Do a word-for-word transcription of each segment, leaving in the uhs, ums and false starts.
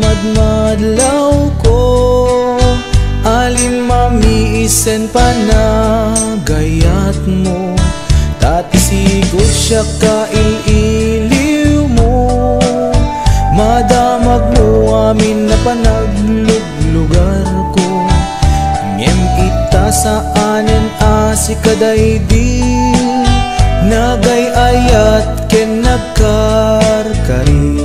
Madmadlawko, alim mamiisen panagayatmo, ta ti sigud siak kail-iliwmo. Madamagmo amin a panagluglugarko, ngem ita saanen a sika daydi nagay-ayat ken nagkarkari.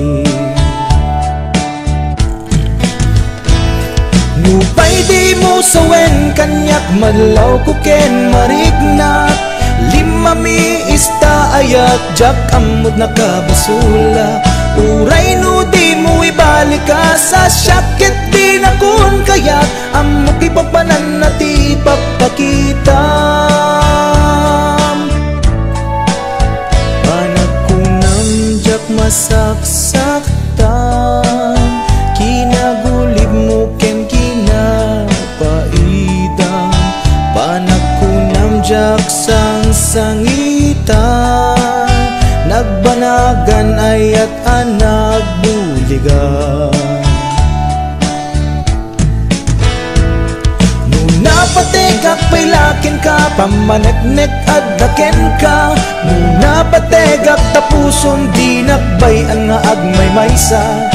Nupay dimo sawen kaniak, madlawko ken mariknak, limmami ista ayat, diak ammot nakabasolak. Uray no dimo ibalik a sasiak, ket dinakon kayat, ammok ipapananna ti ipakpakitam. Panagkunam diak masaksaktan, kinagulibmo ken kinapaitam. Panagkunam diak sangsangitan, nagbanagan ayat a nagbuligan. No napategak pay la kenka, pammaneknek adda kenka. No napategak ta puson, dinak bay-an nga agmaymaysa.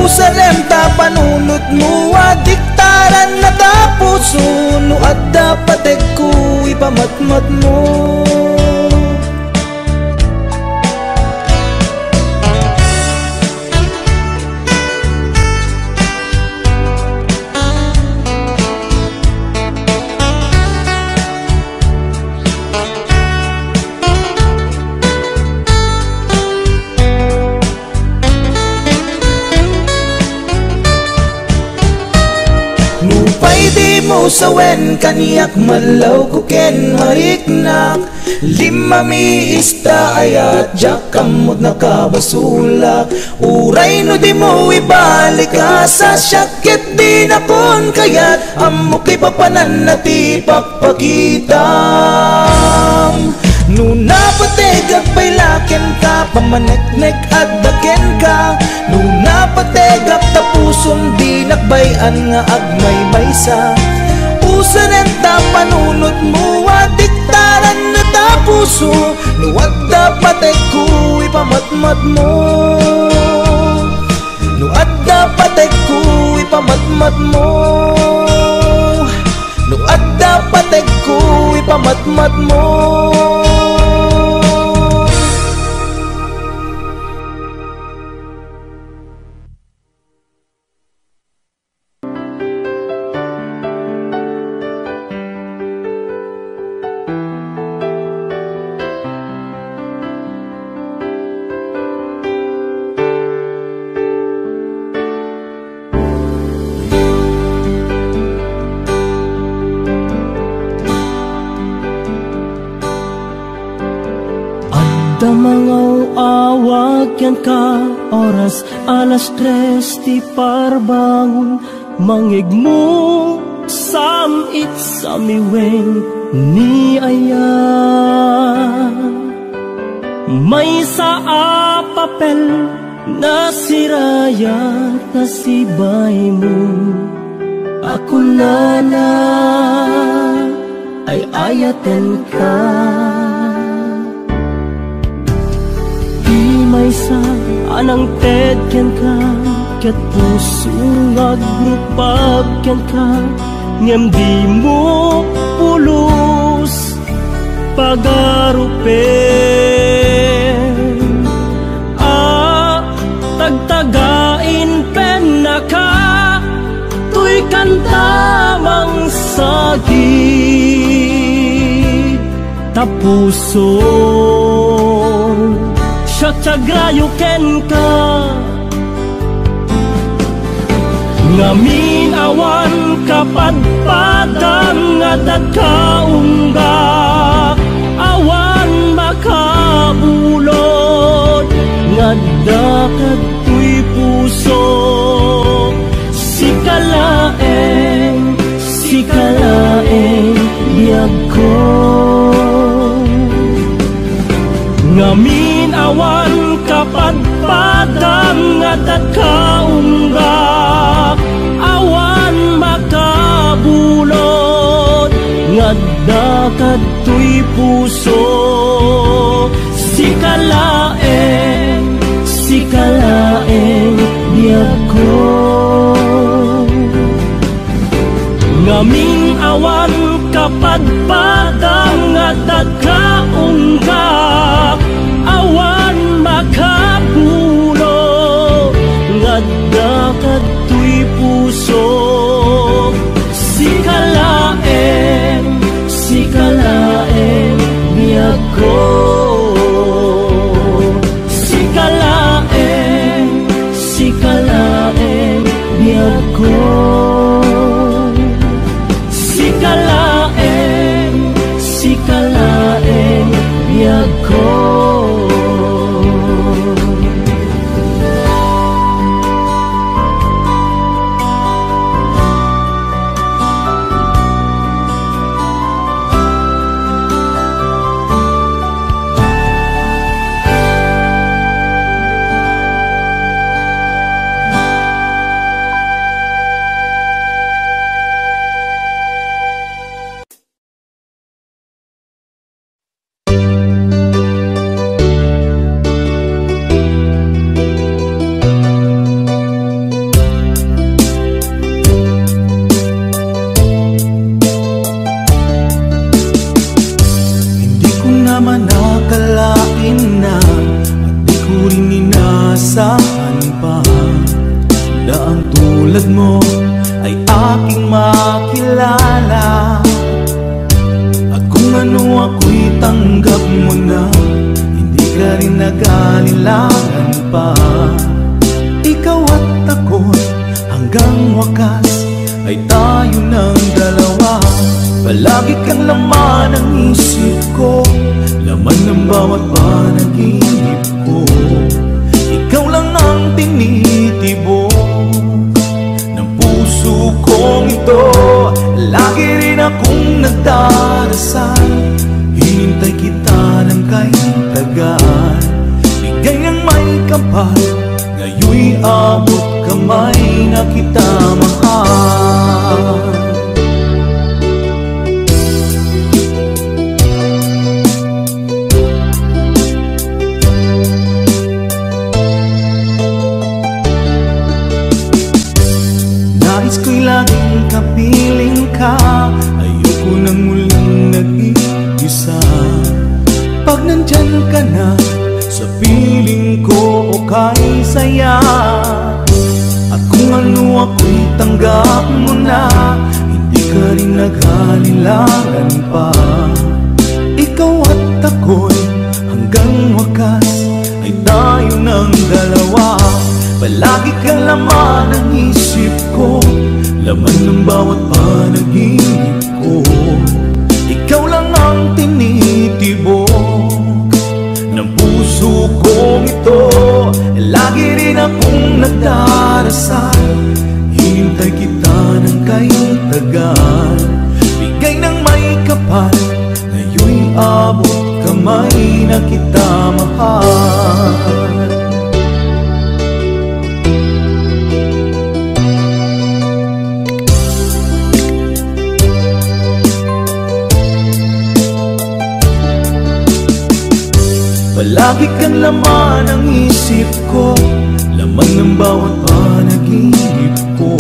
Usarem ta panunotmo a diktaran na ta puso. No adda pategko, ipamatmatmo. Nupay dimo sawen kaniak, madlawko ken mariknak, limmami ista ayat, diak ammot nakabasolak. Uray no dimo ibalik a sasiak, ket dinakon kayat, ammok ipapananna ti ipakpakitam. No napategak pay la kenka, pammaneknek adda kenka. No napategak ta puson, dinak bay-an nga agmaymaysa. Usarem ta panunotmo a diktaran na ta puso. No adda pategko, ipamatmatmo. No adda pategko, ipamatmatmo. No adda pategko, ipamatmatmo. Adda mangaw-awag kenka, oras alas tres ti parbangon, mangngegmo sam-it samiwen ni aya. Maysa a papel nasirayat, nasibaymo a kunana, ay-ayatenka. Ti maysa a nangted kenka, ket puso nga agrupag kenka, ngem dimo pulos pagarupen a tagtagain pennaka. Toy kanta mangsagi ta puson siak ti agrayo kenka. Ngamin awan kapadpadam nga adda kaunggak, awan makabulod nga adda kadtoy pusok. Sika laeng, sika laeng, biagko. Ngamin awan kapadpadam nga adda kaunggak, Dagitoy puso, sika laeng, sika laeng biagko. Ngamin awan kapadpadam nga adda kaunggak, awan makabulo nga adda kadtoy puso. Sika laeng, sika laeng biagko. Sika laeng, sika laeng biagko. Sika laeng, sika laeng biagko. Hindi ko naman akalain na at di ko rin inaasahan pa na ang tulad mo ay aking makilala. At kung ano ako'y tanggap mo na, hindi ka rin nag-alinlangan pa. Ikaw at ako'y hanggang wakas ay tayo ng dalawa. Palagi kang laman ng isip ko, laman ng bawat panaginip ko. Ikaw lang ang tinitibok ng puso kong ito. Lagi rin akong nagdarasal, hinintay kita ng kaitagan. Bigay ng may kapal, ngayoy abot kamay na kita, mahal. Nais ko'y laging kapiling ka, ayoko nang muling nag-iisa. Pag nandyan ka na sa piling ko, okay saya. At kung ano ako'y tanggap mo na, hindi ka rin nag-alinlangan pa. Ikaw at ako'y hanggang wakas ay tayo ng dalawa. Palagi kang laman ng isip ko, laman ng bawat panaginip ko. Ikaw lang ang tinitibok ng puso kong ito. Lagi rin akong nagdarasal, hinintay kita ng kaitagan. Bigay ng may kapal, ngayoy abot kamay na kita, mahal. Palagi kang laman ng isip ko, laman ng bawat panaginip ko.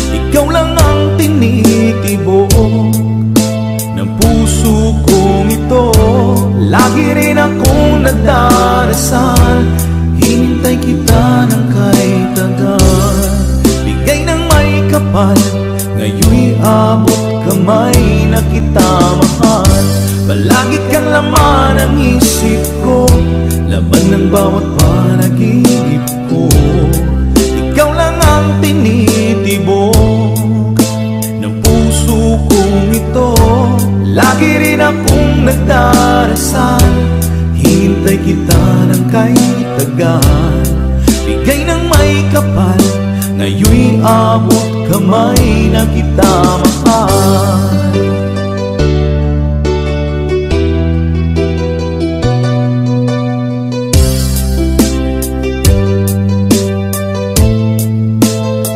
Ikaw lang ang tinitibok ng puso kong ito. Lagi rin akong nagdarasal, hinintay kita ng kaitagan. Bigay ng may kapal, ngayoy abot kamay na kita, mahal. Palagi kang laman ng isip ko, laman ng bawat panaginip ko. Ikaw lang ang tinitibok ng puso kong ito. Lagi rin akong nagdarasal, hinintay kita ng kaitagan. Bigay ng may kapal, ngayoy abot kamay na kita, mahal.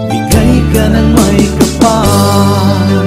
Bigay ka ng may kapal.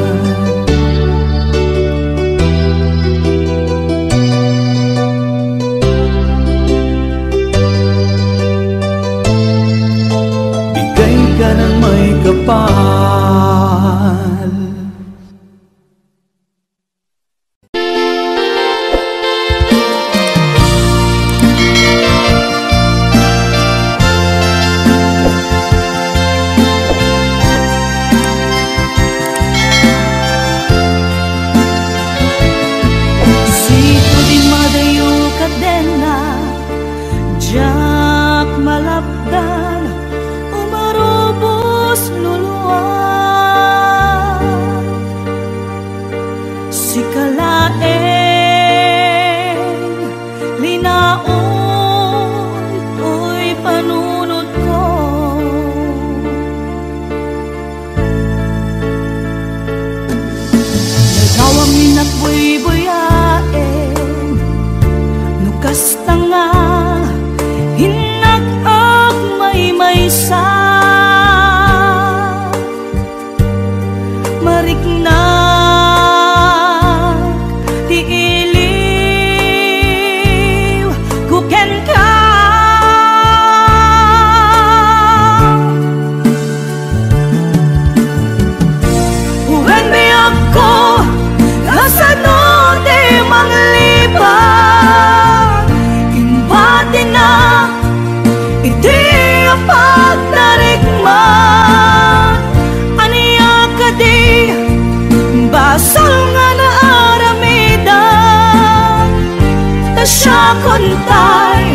Tay,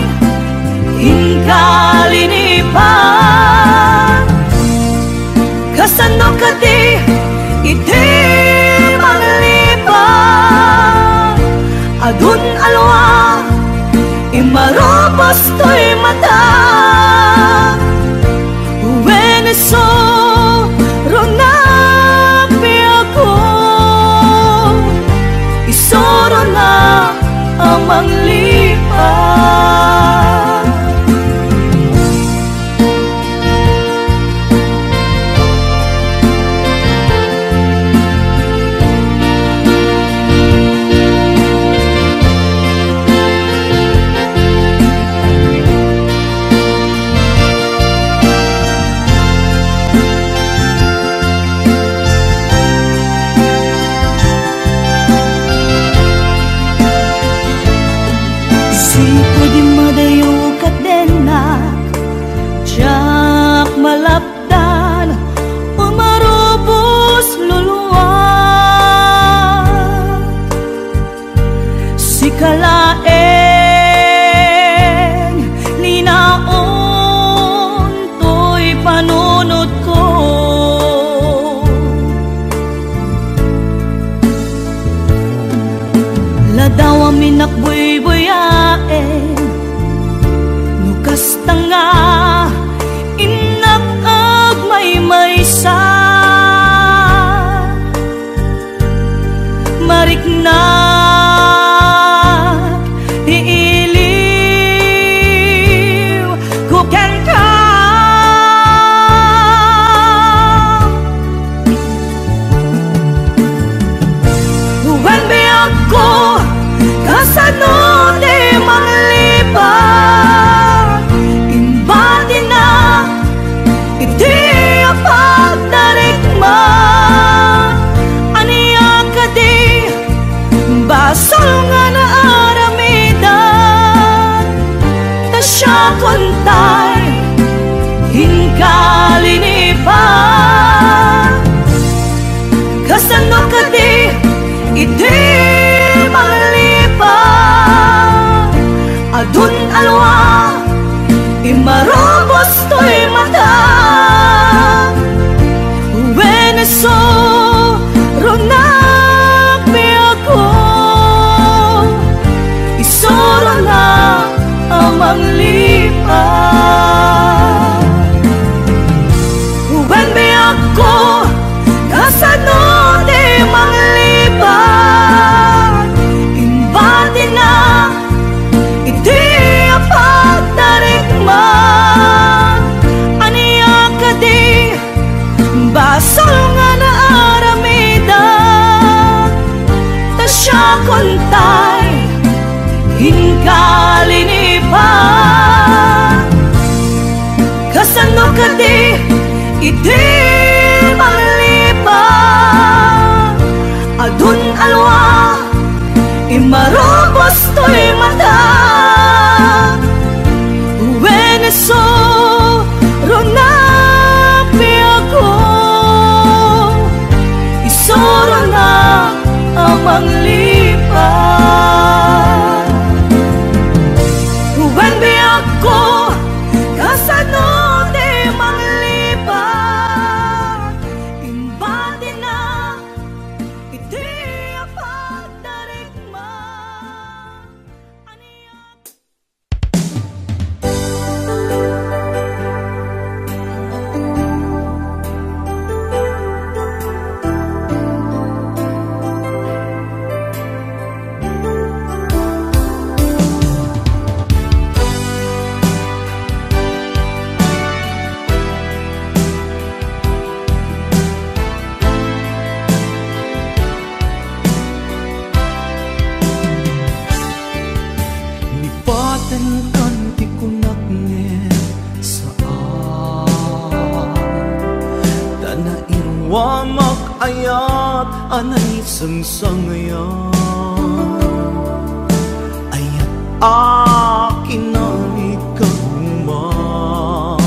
inka linipat. Kasano kadi iti manglipat? Adun alwa, imarubos toy mata. Wen isu, runa piako, isurona a manglipat. Sika di madayo ket dennak, diak malapdan, umarubos luluak. Sika laeng, linaon toy panunotko. Ladaw a minnak buybuyaen, no kasta nga innak agmaymaysa. Mariknak ti iliw ko kenka. Wen biagko, kasano ti manglipat? Imbatinak iti a pagtarikma. Ania kadi basol nga naaramidan? Ta siakon tay, inka linipat. Kasano kadi iti manglipat? Adun alwa, imarubos toy mata. Wen isu, runa piako, isurona a manglipat. Wen biagko, kasano ti manglipat? Imbatinak iti a pagtarikma. Ania kadi basol nga naaramidan? Ta siakon tay, inka linipat. Kasano kadi iti manglipat? Adun alwa, imarubos toy mata. Wen isu, runa piako, isurona a manglipat. Wen biagko, kasano ti manglipat? Imbatinak iti a pagtarikma. Nipatenkan ti kunak ngem saan, ta nairuamak ayat a naisangsangayan. Ayat a kinanikagumak,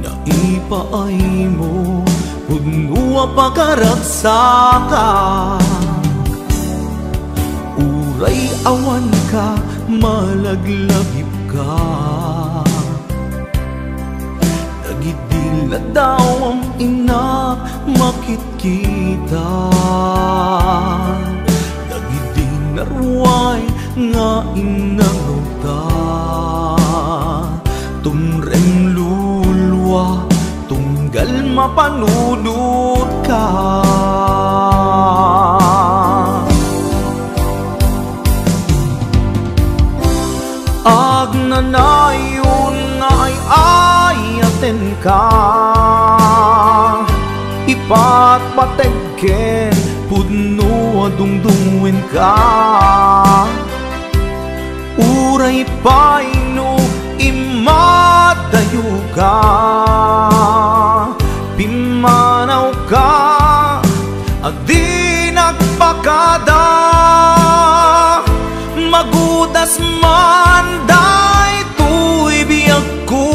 naipaaymo, pudno a pagaragsakan. Uray awan malaglagipka. Dagidi ladawam, innak, makitkita. Dagidi naruay nga innangawta. Tumreng lulua, tunggal mapanunotka. Agnanayon nga ay-ayatenka, ipatpateg ken pudno a dungdungngoenka. Uray pay no immadayoka, pimmanawka a di nagpakada, magudas man daytoy biagko,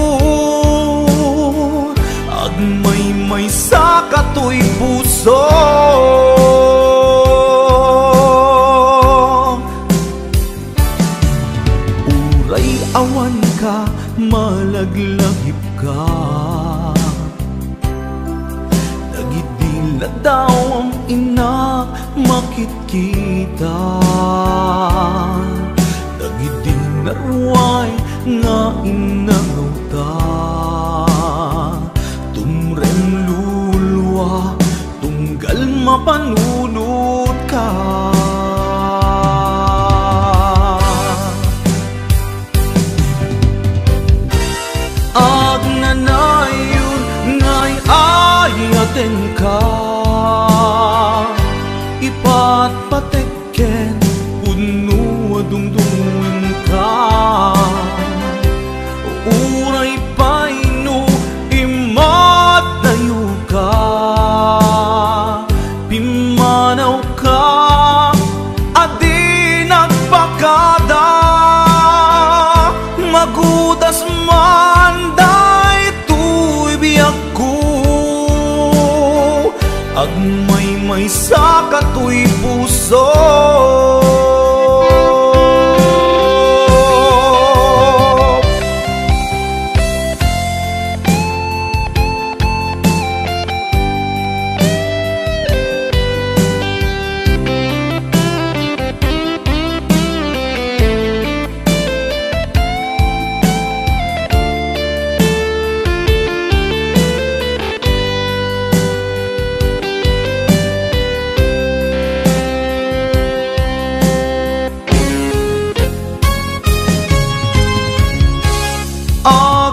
agmaymaysa katoy puso. Uray awanka, malaglagipka. Dagidi ladawam, innak, makitkita. Dagidi naruay nga innangawta. Tumreng lulua, tunggal mapanunotka. Agnanayon nga ay-ayatenka, ipatpateg ken pudno a dungdungngoenka. Uray pay no immadayoka, pimmanawka a di nagpakada, magudas man daytoy biagko, agmaymaysa katoy puso.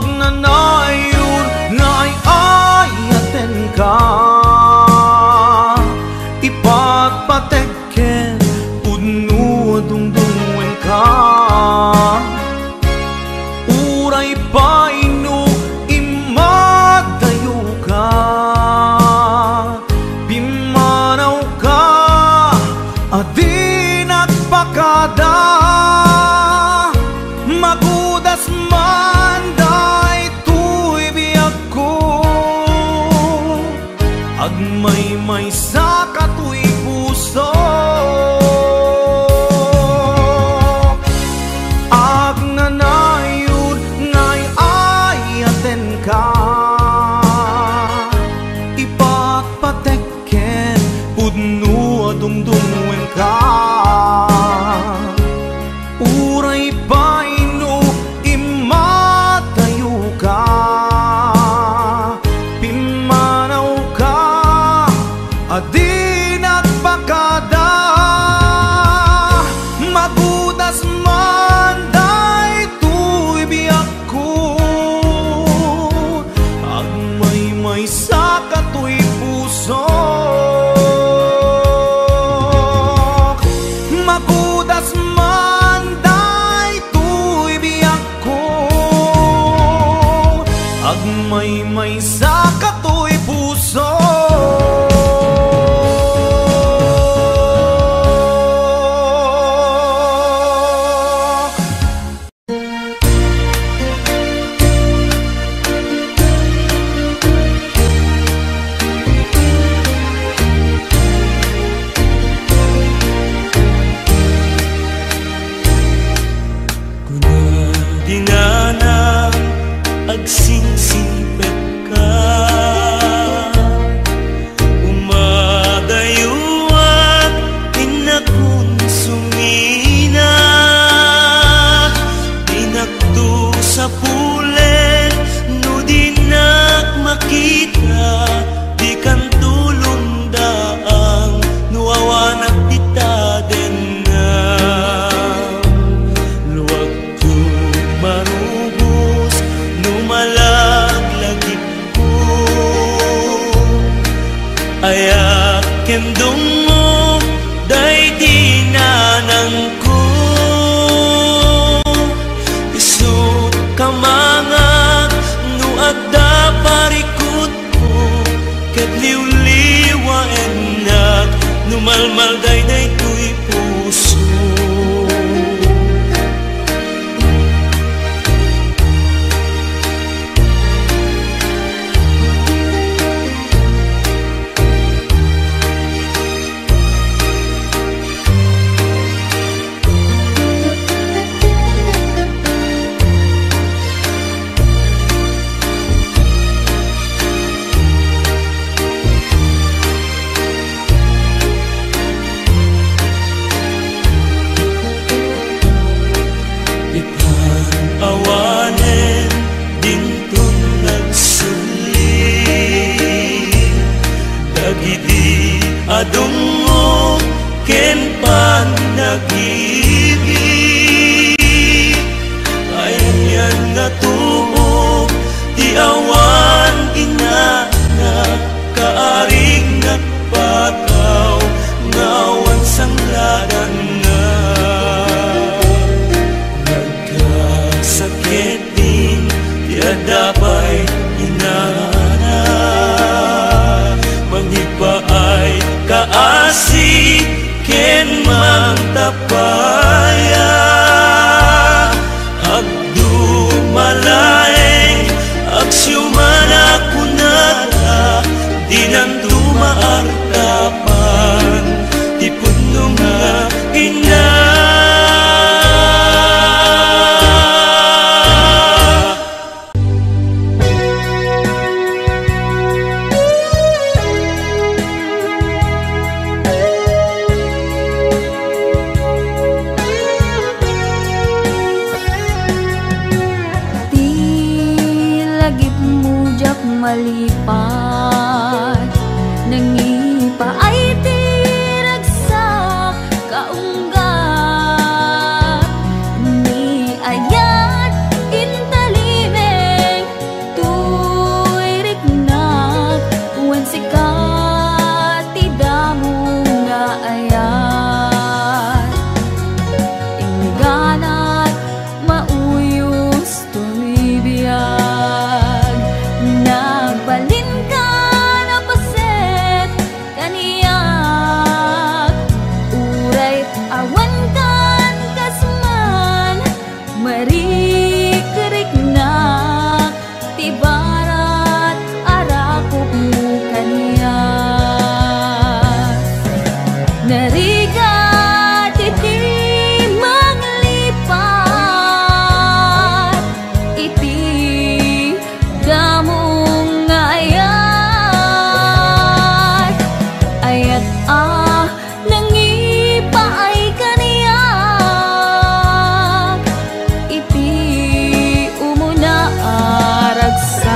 Agnanayon nga ay-ayatenka, ipatpateg ken pudno a dungdungngoenka. Uray pay no immadayoka, pimmanawka a di nagpakada, magudas man daytoy biagko, agmaymaysa katoy puso. Agnanayon nga ay-ayatenka, ipatpateg ken pudno a dungdungngoenka. Uray pay no immadayoka, pimmanawka a di nagpakada, magudas man daytoy biagko, agmaymaysa katoy puso. Magudas man daytoy biagko, agmaymaysa katoy puso. Ayak ken dungngo daydi nanangko, isu kamangak no adda parikutko, ket liwliwaennak no malmalday daytoy puso. Itan awanen dinton nagsuli dagidi a dungngo ken pannag-ibig. Ayan nga tuok ti awan inana, kaaring nagpataw nga awan sangladanna. Nagkasakit din ti adda pay inana, mangipaay kaasi ken mangtapaya. Agdumalaeng agsiuman a kunada, dinanto maartapan ti punong nga inna. Ti lagipmo diak malipat, nangipaay ti ragsak kaunggat. Ni ayat intalimeng toy riknak, wen sika ti damo nga ayat. Ingganat mauyos toy biag, nagbalinka a paset kaniak, uray awankan kas man, marikriknak ti barat a rakopmo kaniak. Narigat iti manglipat iti damo nga ayat, ayat a nangipaay kaniak iti umuna a ragsak.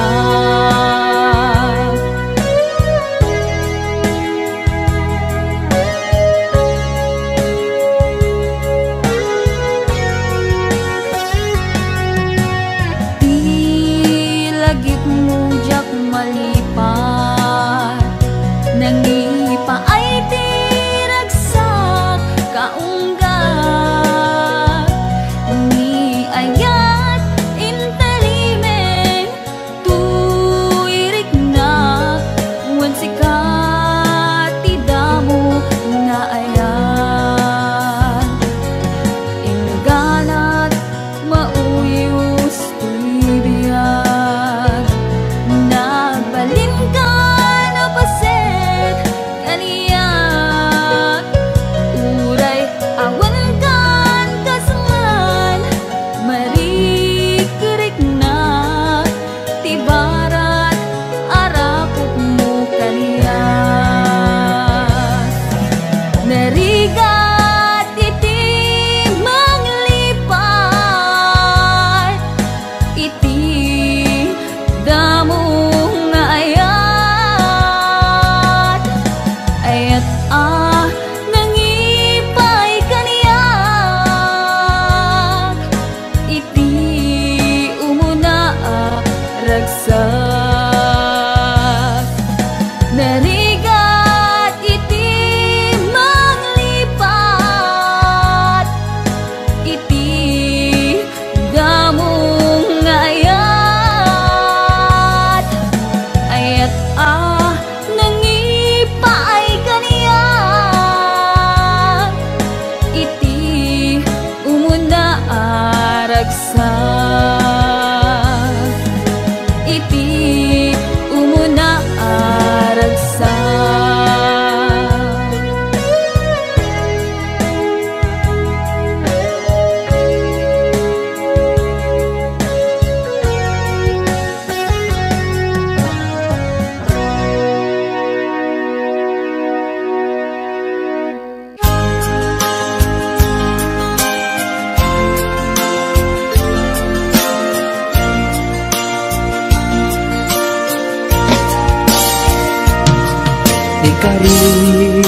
Ikari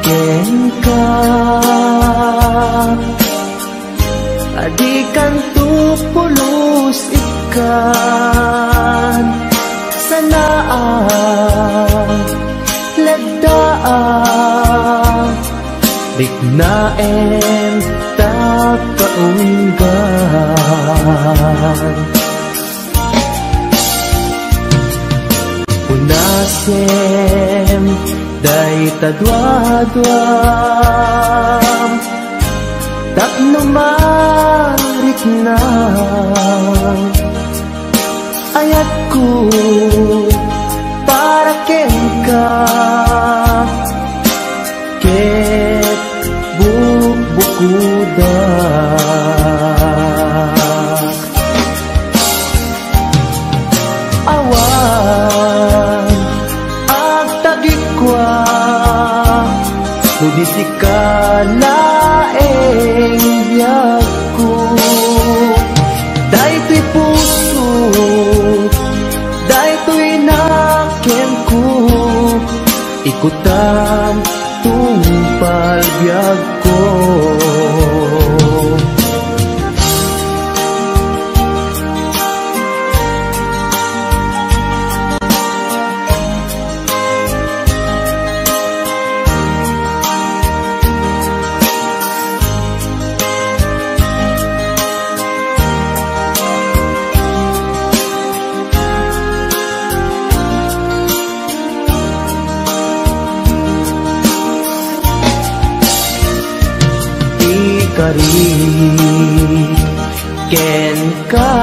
kenka, a dikanto pulos ikkan, sanaak, leddaak, riknaem ta kaunggan. Punasem dayta duaduam tapno marikna ayatko para kenka ket bukbukodak. Awan agtagikua no di sika laeng biagko. Daytoy puso, daytoy nakemko, ikutam tungpal biagko. Ikari kenka,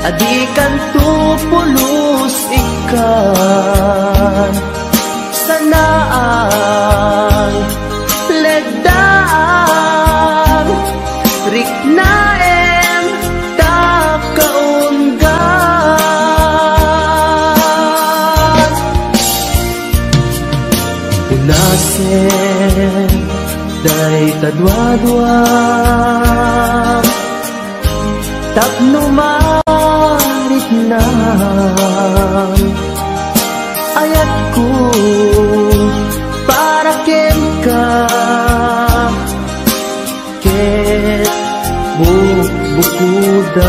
a dikanto pulos ikkan, sanaak, leddaak, riknaem ta kaunggan. Punasem dayta duadua tapno marikna ayatko para kenka ket bukbukodak.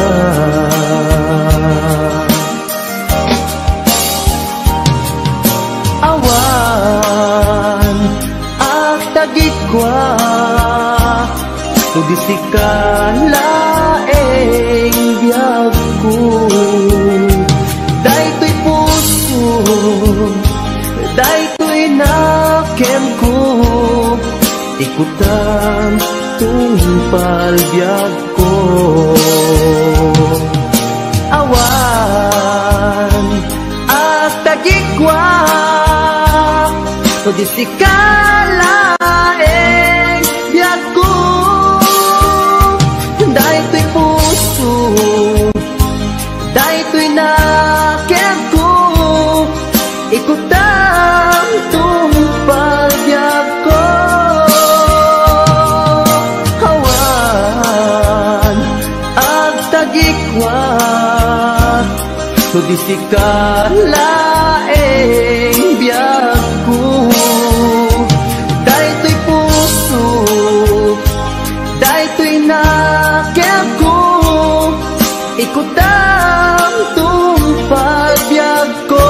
Awan agtagikua no di sika laeng biagko. Daytoy puso, daytoy nakemko, ikutam tungpal biagko. Awan agtagikua no di sika laeng biagko. Daytoy puso, daytoy nakemko, ikutam tungpal biagko. Awan agtagikua no di sika laeng biagko. Daytoy puso, daytoy nakemko, ikutam tungpal biagko.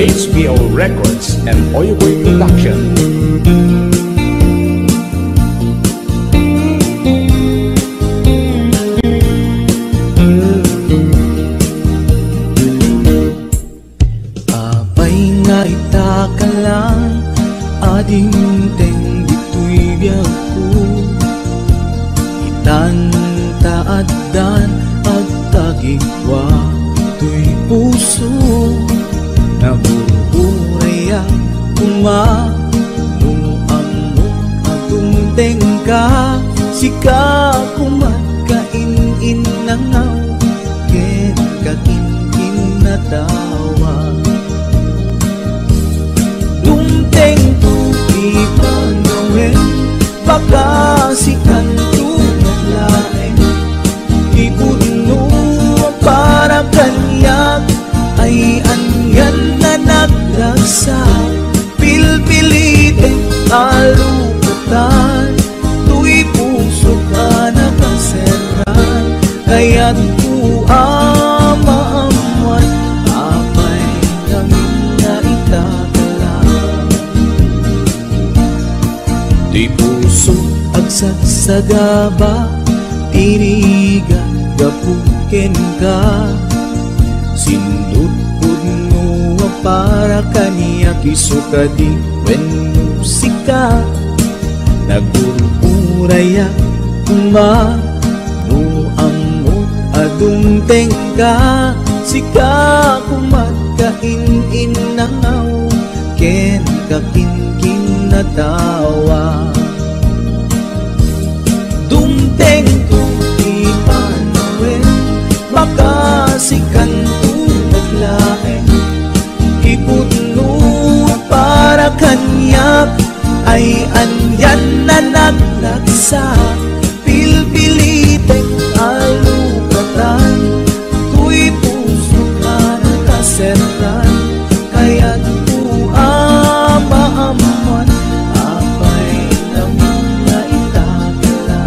H P O Records and Oyoboy Production. Apay nga ita ka lang a dimteng ditoy biagko. Itan ta addan agtagikua toy puso. Nabur-urayak koma no ammok a dumtengka, sika koma kain-innangaw, ken kakinkinnatawa. Dumtengto ti panawen, baka sikanto met laeng. Ti pudno a para kaniak ay anian a nagragsak. Pilpilitek a lukatan, toy pusok a nakaserran. Kayatko a maammoan, apay, ngamin nga itakala. Ti puso agsagsagaba, ti rigat gapu kenka. Sindutpudno a para kaniak, isu kadi wenno sika. Nagur-urayak koma no ammok a dumtengka, sika koma kain-innangaw, ken kakinkinnatawa. Dumtengto ti panawen, baka sikanto met laeng. Ti pudno a para kaniak ay anian a nagragsak. Pilpilitek a lukatan, toy pusok a nakaserran. Kayatko a maammoan, apay, ngamin nga itakala.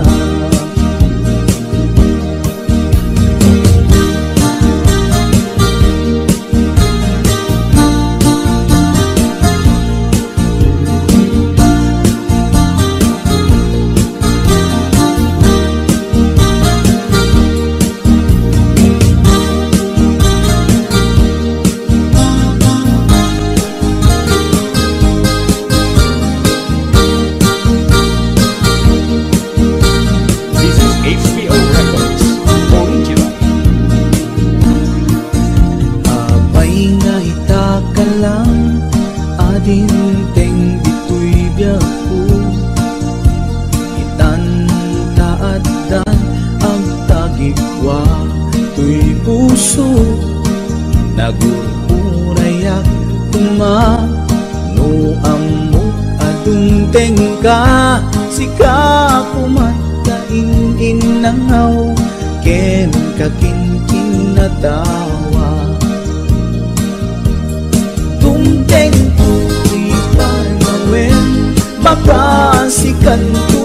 This is H P O Records, original. Apay nga itakala, adinteng ditoy biagko. Itan ta addan agtagikua toy puso. Nagur-urayak koma no ammok a dumtengka, sika koma kain-innangaw ken kakinkinnatawa. Dumtengto ti panawen, baka sikanto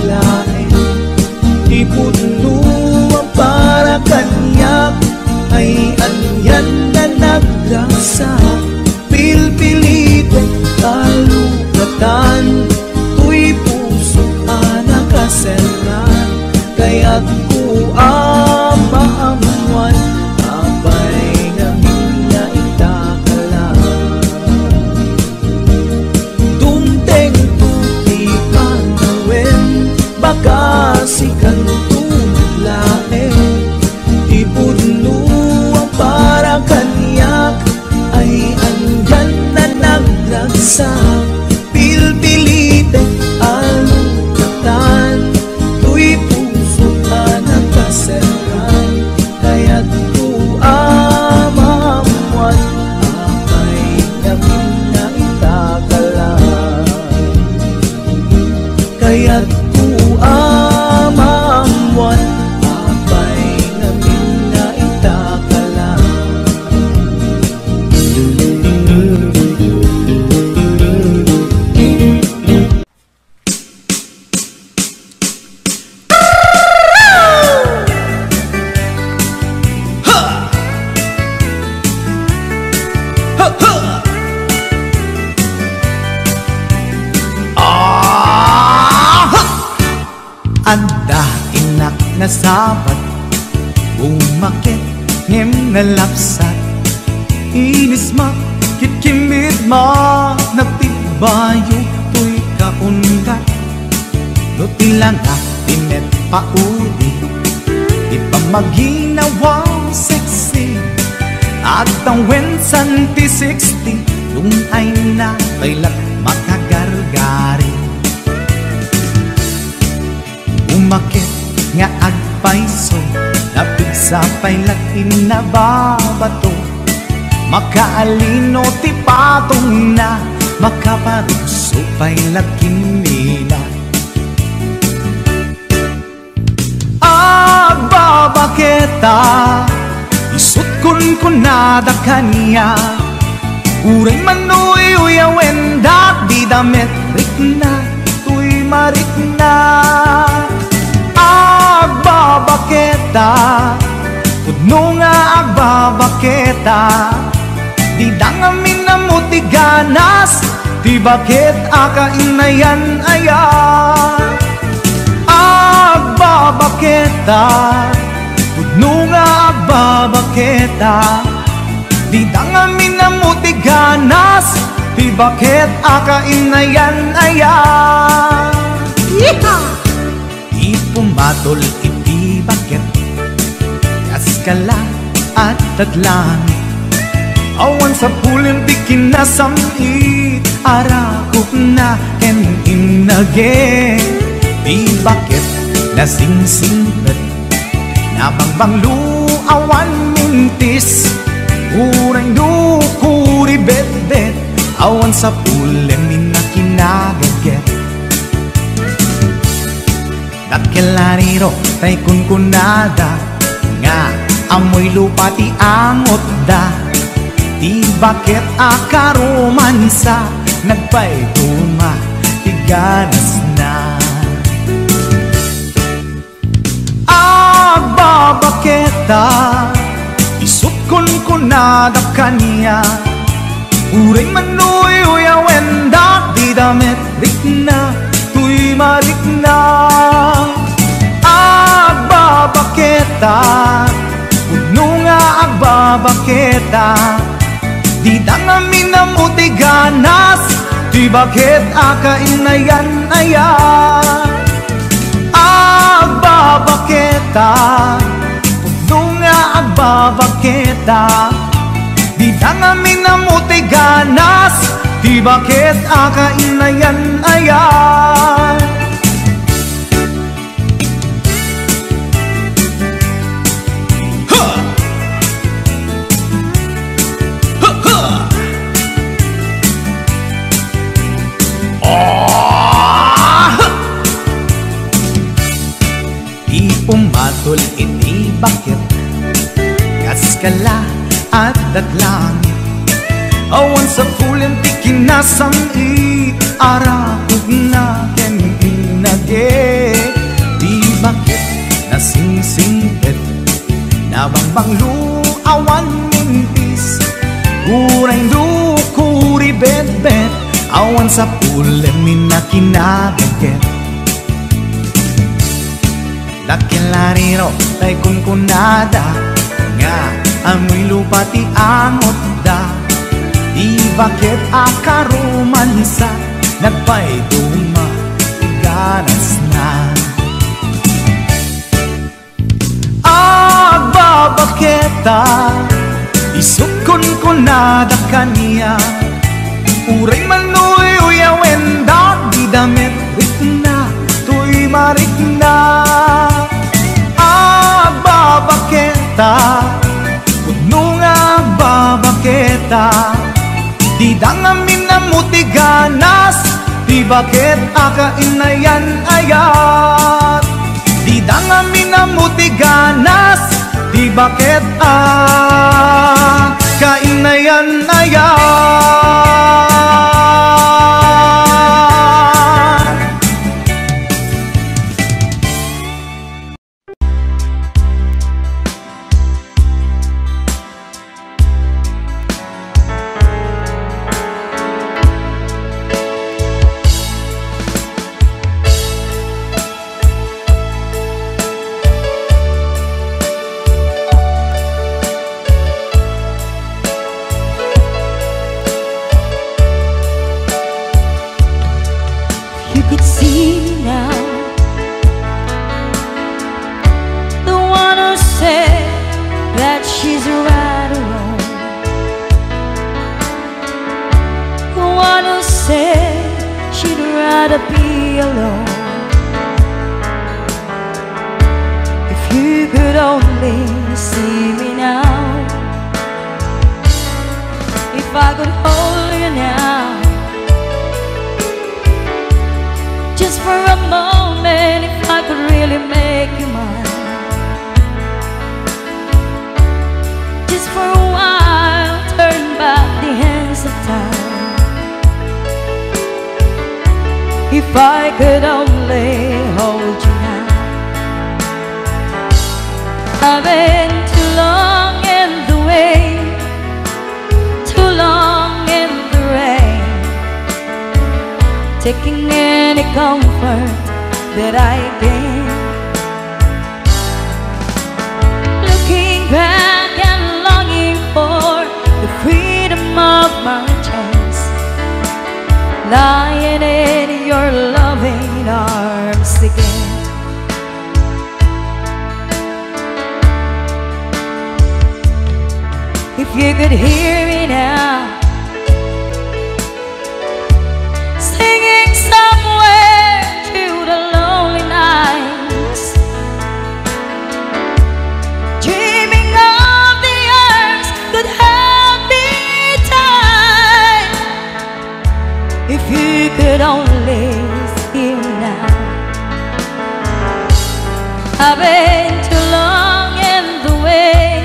laeng. Ti pudno a para kaniak ay anian a nagragsak. Pilpilitek a lukatan, toy puso a nakaserran. Kayatko a maammoan, apay, ngamin nga itakala. Dumtengto ti panawen, baka sikanto met laeng. Ti pudno a para kaniak ay anian a nagragsak. Pilpilitek a lukatan, toy puso a nakaserran. Kayatko a maammoan, apay, ngamin nga itakala. Kayatko a maammoan, apay, ngamin nga itakala. Adda innak nasabat, bumakket ngem nalapsat. Inisma, kitkimbitma, nagtibbayo toy kaundat. No ti langak ti met pauli, ti pammaginawa sexy, agtawen san ti sixty, Ung-ayna pay la't makagargari. Umaket nga agpayso, napigsa pay la't innababato. Makaalino ti patongna, makaparugso pay la't kimmina. Agbabaketa, isut' kunkunada kaniak. Uray manuyuyawendak, dida met rikna toy marikna. Agbabaketa, pudno nga agbabaketa, dida ngamin ammo ti ganas, ti baket a kainayan aya. Agbabaketa, pudno nga agbabaketa, dida ngamin ammo ti ganas, ti baket a kainayan aya. Yeehaw! Ti pumatol iti baket, kas kala, adda't langit. Awan sapulen ti kinasam-it, arakupna ken innage. Ti baket nasingsingpet, nabangbanglo, awan mintis. Uray no kuribetbet, awan sapulen ti kinagaget. Dakkel a riro tay kunkunada nga ammoy lupa ti angotda. Ti baket a karomansa, nagpayduma ti ganasna. Agbabaketa, isut' kunkunada kaniak. Uray manuyuyawendak, dida met rikna toy marikna. Agbabaketa, pudno nga agbabaketa, dida ngamin ammo ti ganas, ti baket a kainayan aya. Agbabaketa, pudno nga agbabaketa, dida ngamin ammo ti ganas, ti baket a kainayan aya. Ha! Ha, ha! Ah! Ti umatol iti baket, kas kala, adda't langit. Awan sapulen ti kinasam-it, arakupna ken innage. Ti baket nasingsingpet, nabangbanglo, awan mintis. Uray no kuribetbet, awan sapulen ti kinagaget. Dakkel a riro tay kunkunada nga ammoy lupa ti angotda. Ti baket a karomansa, nagpayduma ti ganasna. Agbabaketa, isut' kunkunada kaniak. Uray manuyuyawendak, dida met rikna toy marikna. Agbabaketa, pudno nga agbabaketa, dida ngamin ammo ti ganas, ti baket a kainayan aya. Dida ngamin ammo ti ganas, ti baket a kainayan aya. I'd be alone. If you could only see me now, if I could hold you now, just for a moment, if I could really make you mine. Just for a while, turn back the hands of time. If I could only hold you now. I've been too long in the way, too long in the rain, taking any comfort that I can. Looking back and longing for the freedom of my chance, lying in your loving arms again. If you could hear me now, singing somewhere through the lonely nights, dreaming of the years could help me die. If you could only see me now. I've been too long in the way,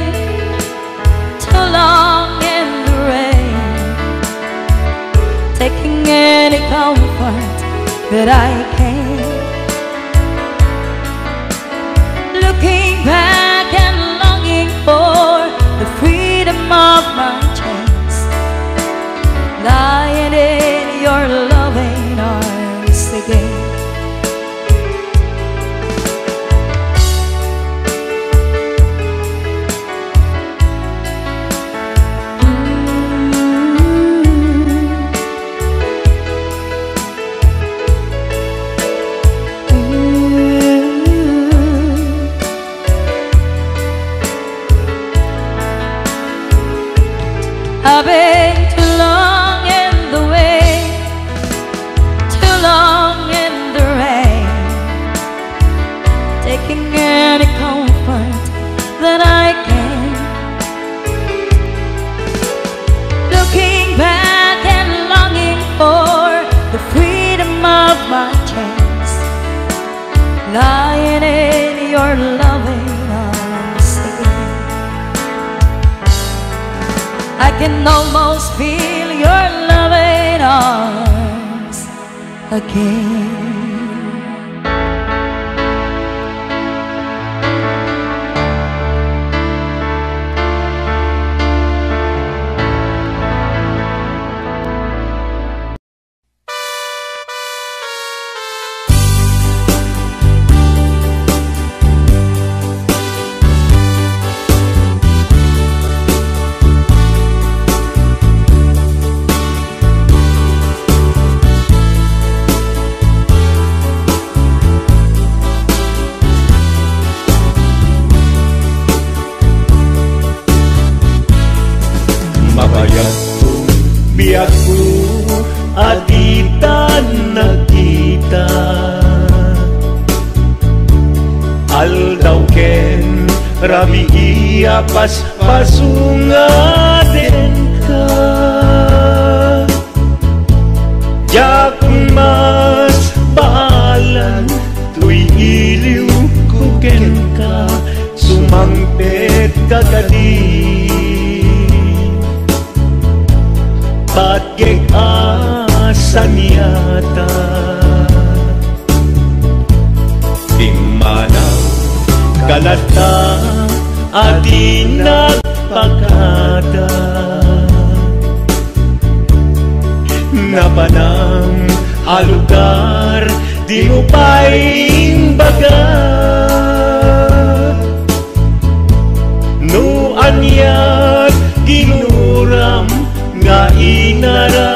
too long in the rain, taking any comfort that I can. Looking back and longing for the freedom of my chance, lying in your loving arms again. I've been too long in the way, too long in the rain, taking any comfort that I can. Looking back and longing for the freedom of my chance, lying in your loving arms again. I can almost feel your loving arms again. Mabayat ti biagko a ditan nagkita. Aldaw ken rabii a paspaso nga denka. Diak masbaalan toy iliwko kenka, sumangpetka kadi. Patgek a saniata. Pimmanaw ka latta a di nagpakada. Napanam a lugar, dimo pay imbaga. No aniat ginuram nga inaramidko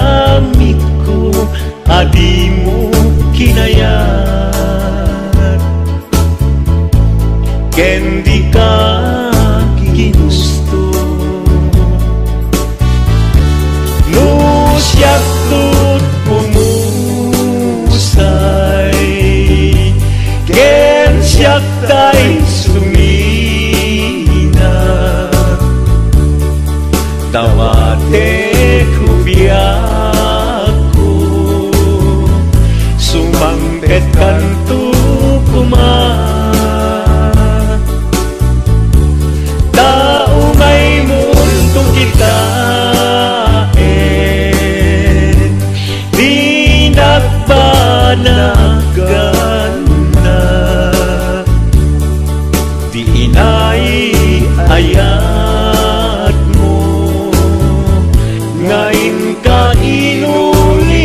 a dimo kinayat, ken dika ginusto. No siak ti pumusna, tay sumina. Dawatek biagko, sumangpetkanto koma. Ta umaymonto kitaen, di nagbanagana. Di inay ayatmo nga inka inulila.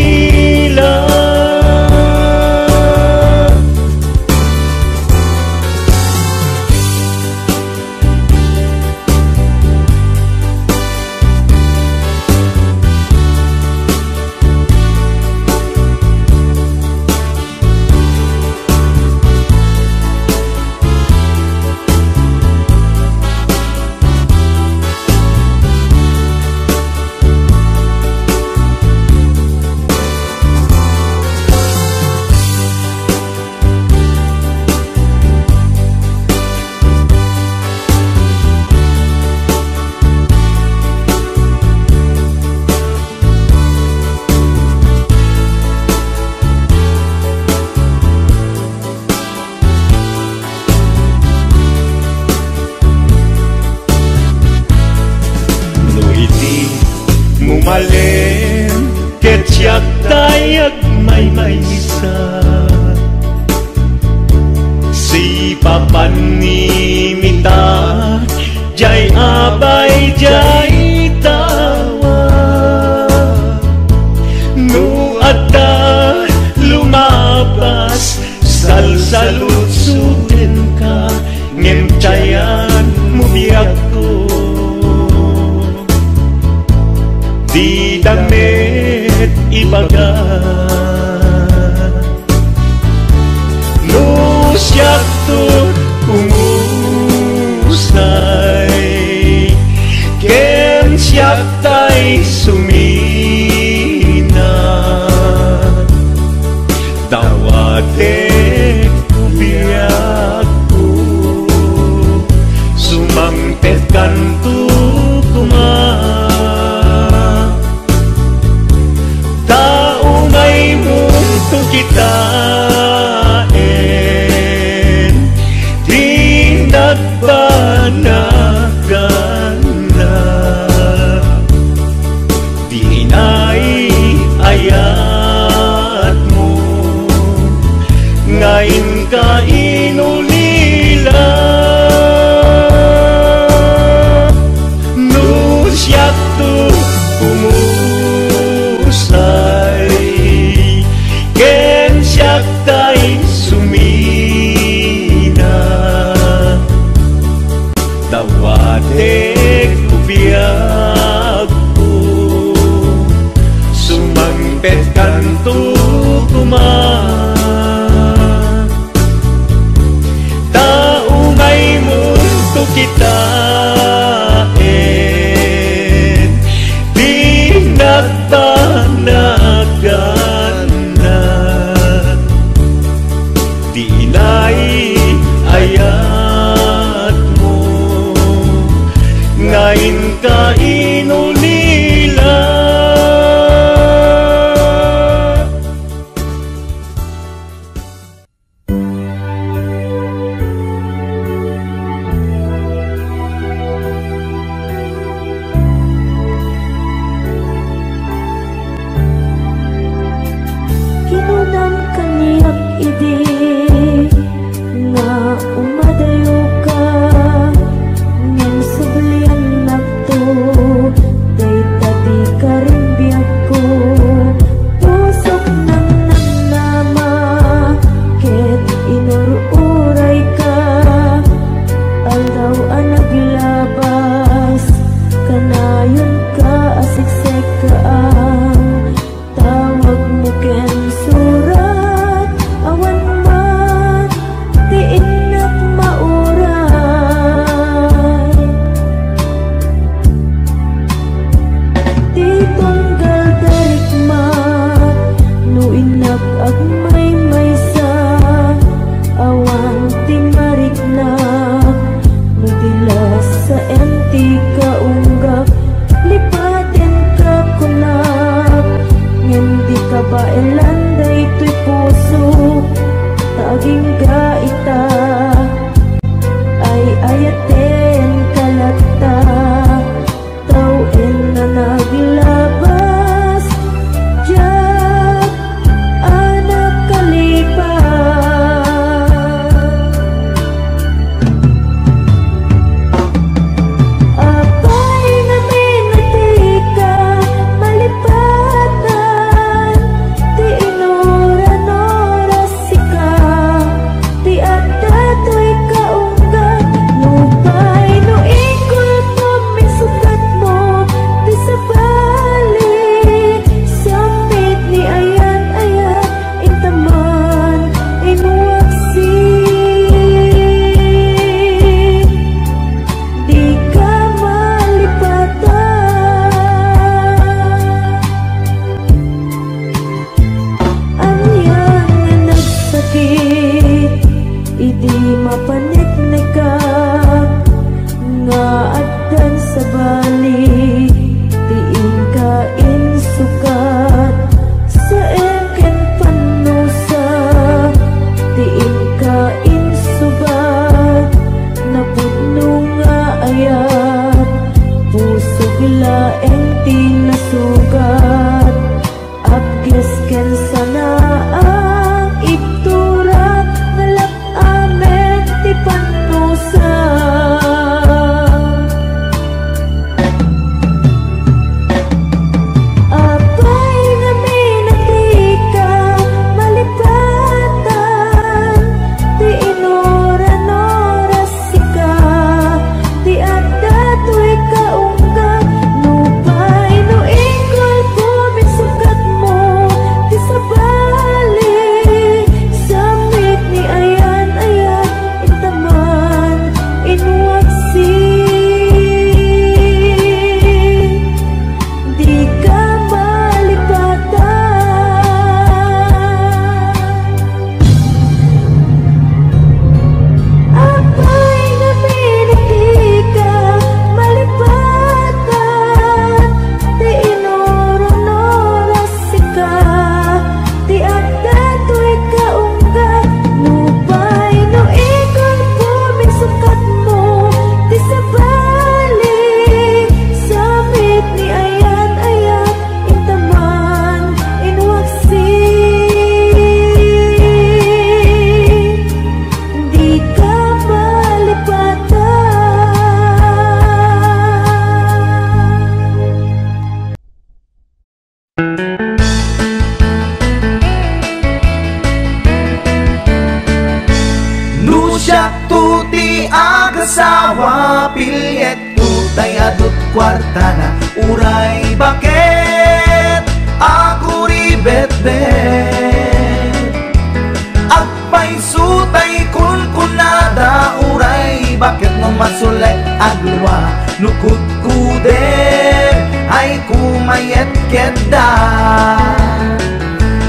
No idi mo malem ket siak tay agmaymaysa, sipapanimita jay abay jay tawa. No adda lumabas, salsaludsodenka, ngem jayanmo biagko. Dida met ibaga no siakto umusay ken siak tay sumina. Dawatek biagko, sumangpetkanto koma. Ta umaymonto kitaen, di nagbanagana. Di inay ayatmo nga inka inulila. No siakto umusay ken siak tay sumina. Dawatek biagko, sumangpetkanto koma. Ta umaymonto kitaen, di nagbanagana. Di inay ayatmo nga inka inulila. Kinunam kaniak idi nga umadayoka, ngem subliannakto dayta ti karimbiagko. Pusok nangnamnama ket inur-urayka. Aldaw a naglabas, kanayonka a siksekkaam. Tawagmo ken surat, awan Paelan daytoy puso, ta agingga ita, ay-ayatenka latta. Tawen a naglabas diak a nakalipat. Apay ngamin a dika malipatan ti inuran oras sika. Ti adda toy kaunggan, nupay no ikulpom isukatmo ti sabali, sammit ni ayat-ayat, intaman, inwaksi. Dika malipatan. Ania nga nagsakit idi mapaneknekak nga addan sabali ti inka insukat. Saem ken pannusa ti inka insubat. Napudno nga ayat, pusok laeng ti nasugat. Apges ken sanaang ibtura, nalap-amen ti pannusa. Apay ngamin a dika malipatan ti inuran oras sika. Ti adda toy kaunggan, nupay no ikulpom isukatmo ti sabali, sammit ni ayan-ayat, intaman, inwaksi. Dika malipatan. Apay ngamin a dika malipatan ti inuran oras sika. Ti adda toy kaunggan, nupay no ikulpom isukatmo ti sabali, sammit ni ayan-ayat, intaman, inwaksi. Dika malipatan. No siakto ti agasawa, pilietto tay adut kuartana, uray baket a kuribetbet. Agpayso tay kunkunada, uray baket no masulek a dua, no kudkudem ay kumayet ketda.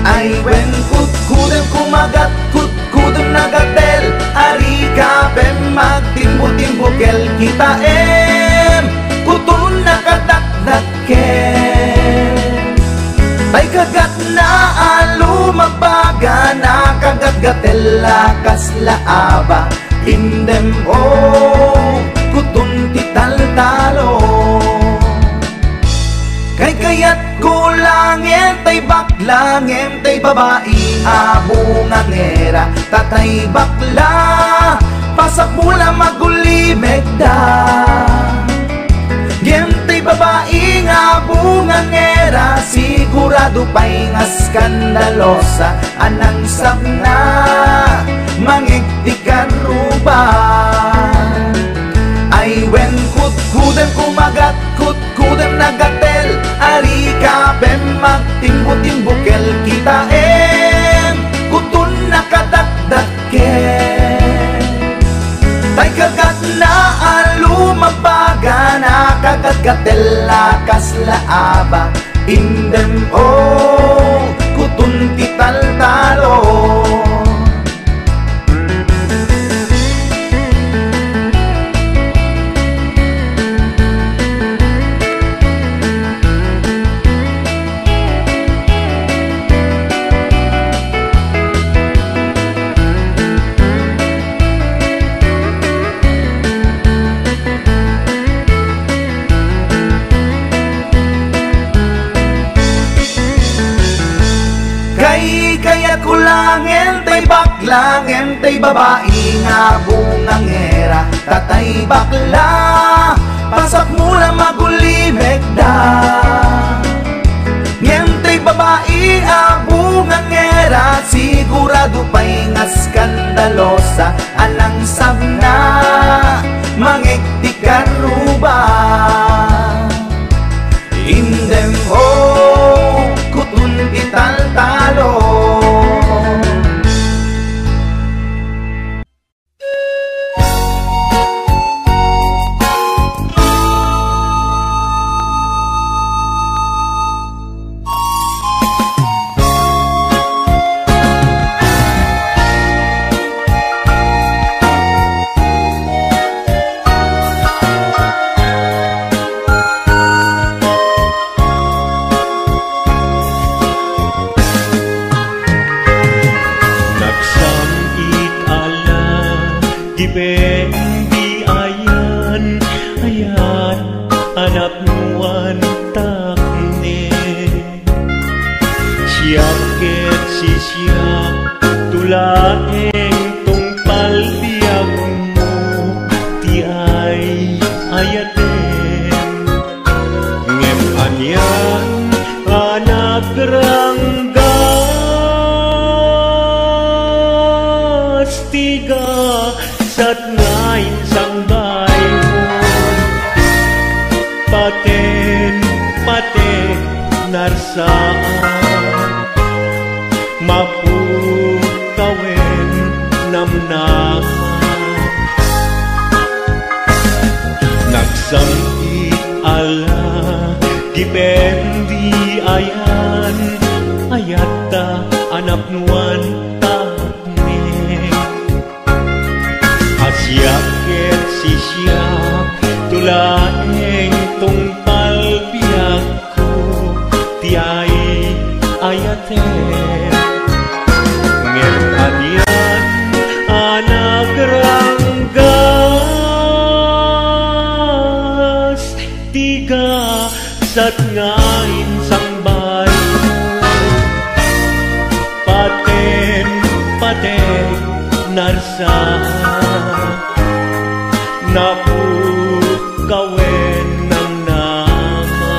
Ay wen kudkudem kumagat, kudkudem nagatel, arika pem magtimbo-timbo kel kitaem, kuton nakadakdak ken. Tay kagatna a lumagbaga, nakagatgatel a kasla aba, indem o kuton ti taltalo. Kaykayatko laengen tay bakla ngem tay babai a bungangera, ta tay bakla, pasapul a magulimekda. Ngem tay babai nga bungangera, sigurado pay nga skandalosa a nangsapna mangeg ti karruba. Ay wen kudkudem kumagat, kudkudem nagatel, arika pem magtimbo-timbo kel kitaem, kuton nakadakdak ken. Tay kagatna a lumagbaga, nakagatgatel a kasla aba, indem o kuton ti taltalo. Ngem tay bakla, ngem tay babai nga bungangera, ta tay bakla, pasakmo la magulimekda. Ngem tay babai a bungangera, sigurado pay nga skandalosa, a nangsabna, mangeg ti karruba. Indem, oh, kuton ti taltalo. Nagsam-it a la, depende ayan, ayat a napnoan takne. Siak ket sisiak, to laeng tungpal biagmo ti ay-ayatem. Ngem anian a nagranggas ti gasat nga insangbaymo. Paten, paten, narsaak, mapukawen, namnama. Nagsam-it a la, depende ayan, ayatta a napnoan takne. A siak ket sisiak, to laeng tungpal biagko ti ay-ayatem. Ngem anian a nagranggas ti gasat nga insangbaymo. Paten, paten, narsaak, napukawen, namnama.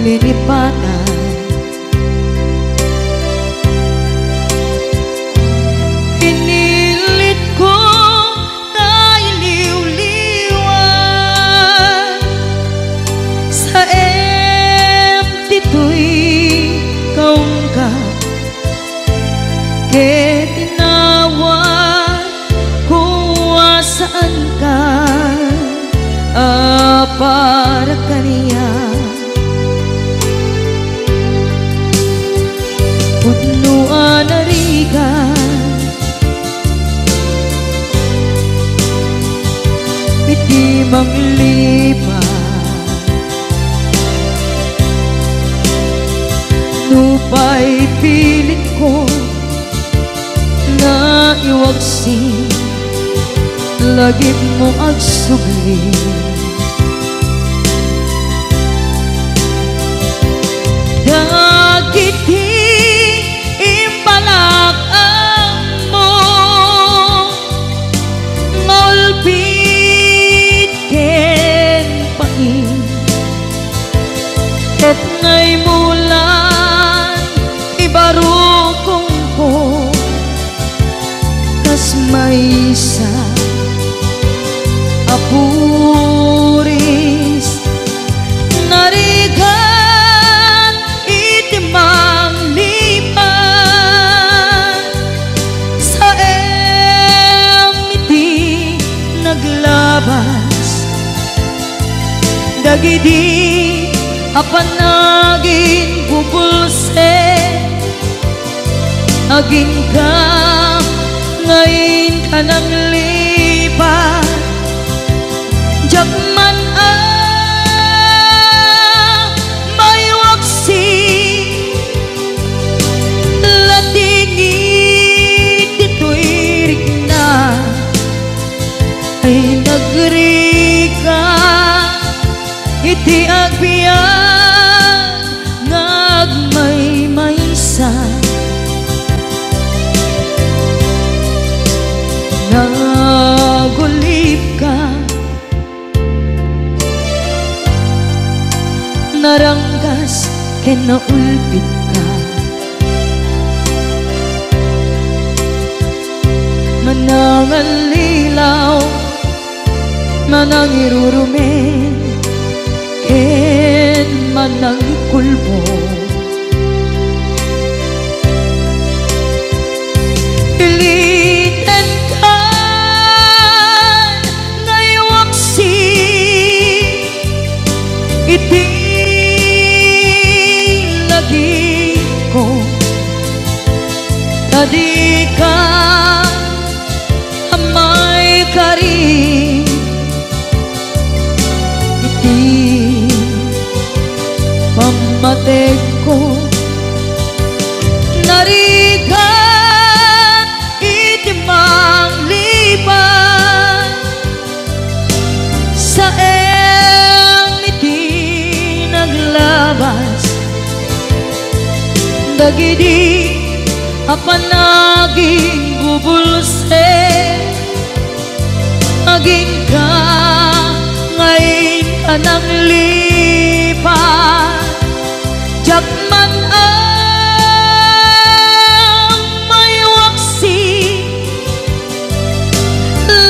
pinipatay. Pinilitko nga iliwliwan. Saem ditoy kaunggat, ket inawat ko a saanka a para kaniak. Pudno a narigat iti manglipat. Nupay pilitko nga iwaksi, lagipmo agsubli. Dagiti imbalak-ammo nga ulpit ken pain, ket naimulan ibarukongko kas maysa a puris. Narigat iti manglipat, saem iti naglabas dagidi a panaginbubulsek. Aginka nga inka nanglipat, diak man a maiwaksi. Ladingit ditoy rikna ay nagrigat iti agbiag nga agmaymaysa. Nagulipka, naranggas ken naulpitka. Manangallilaw, manangirurumen, ken manangikulbong. Ilitenkan nga iwaksi iti lagipko, ta dika a maikari iti pammategko. Narigat iti manglipat, saem iti naglabas dagidi a panaginbubulsek. Aginka nga inka nanglipat, diak man a maiwaksi.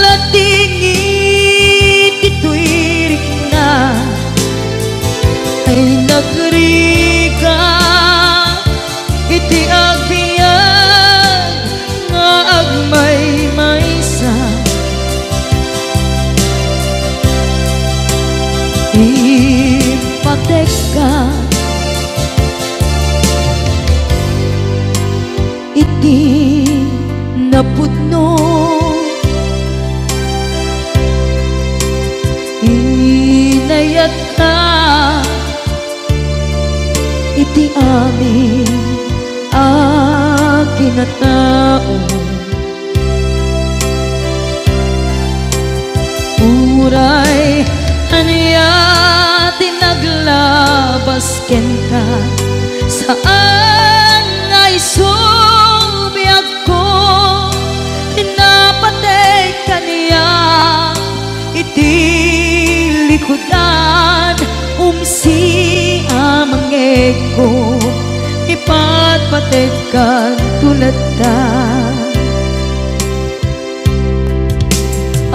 Ladingit ditoy rikna ay nagrigat iti agbiag nga agmaymaysa. Impatekka iti napudno. Inayatka iti amin a kinatao. Uray ania ti naglabas kenka, saan nga isu biagko, napateg kaniak iti likudan, umsi a mangngeg. latta.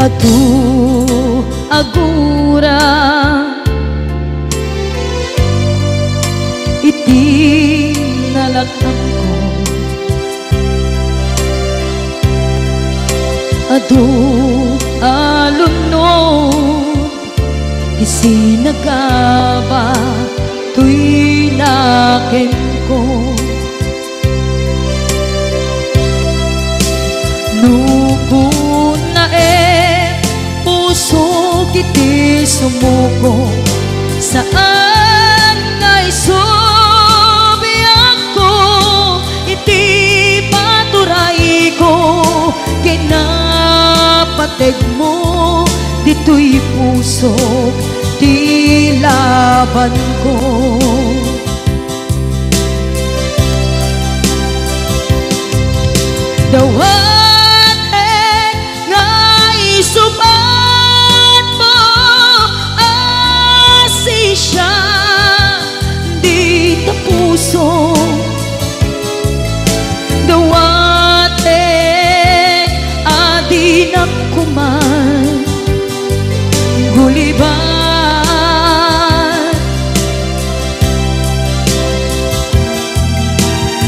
Adu a gura iti nalak-amko. Adu a lunod ti sinagaba toy nakemko. No kunnaem pusok iti sumuko, saan nga isubiakko iti paturayko, kinapategmo ditoy pusok ti labanko. Dawatek nga isubatmo a sisya dita puso. Dawatek a dinak kuman guliban.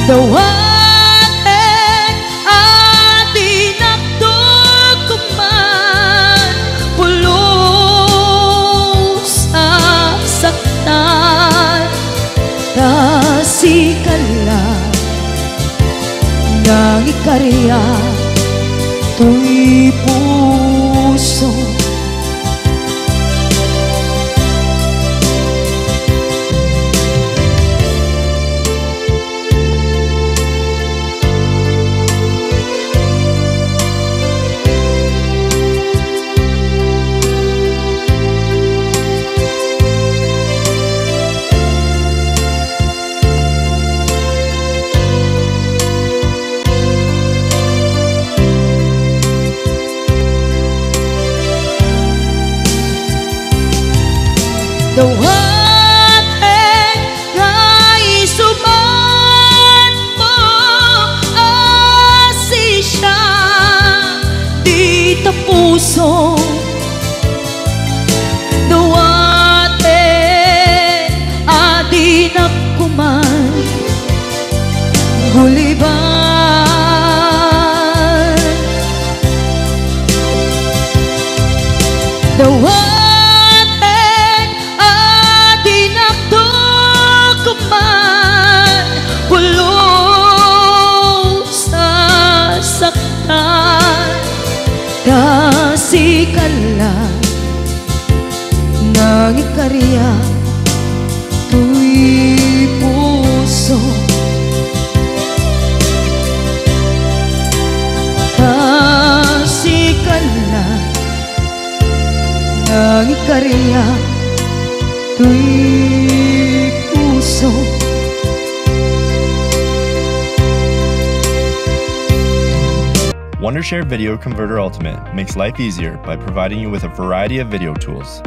Dawatek a dinak kuman pulos a saktan, ta sika la nangikariak toy puso. Dawatek nga isubatmo a sisya dita puso. Dawatek a dinak kuman guliban. Dawatek a dinak kuman pulos a saktan, ta sika la nangikariak toy puso. Ta sika la nangikariak toy puso. Wondershare Video Converter Ultimate makes life easier by providing you with a variety of video tools.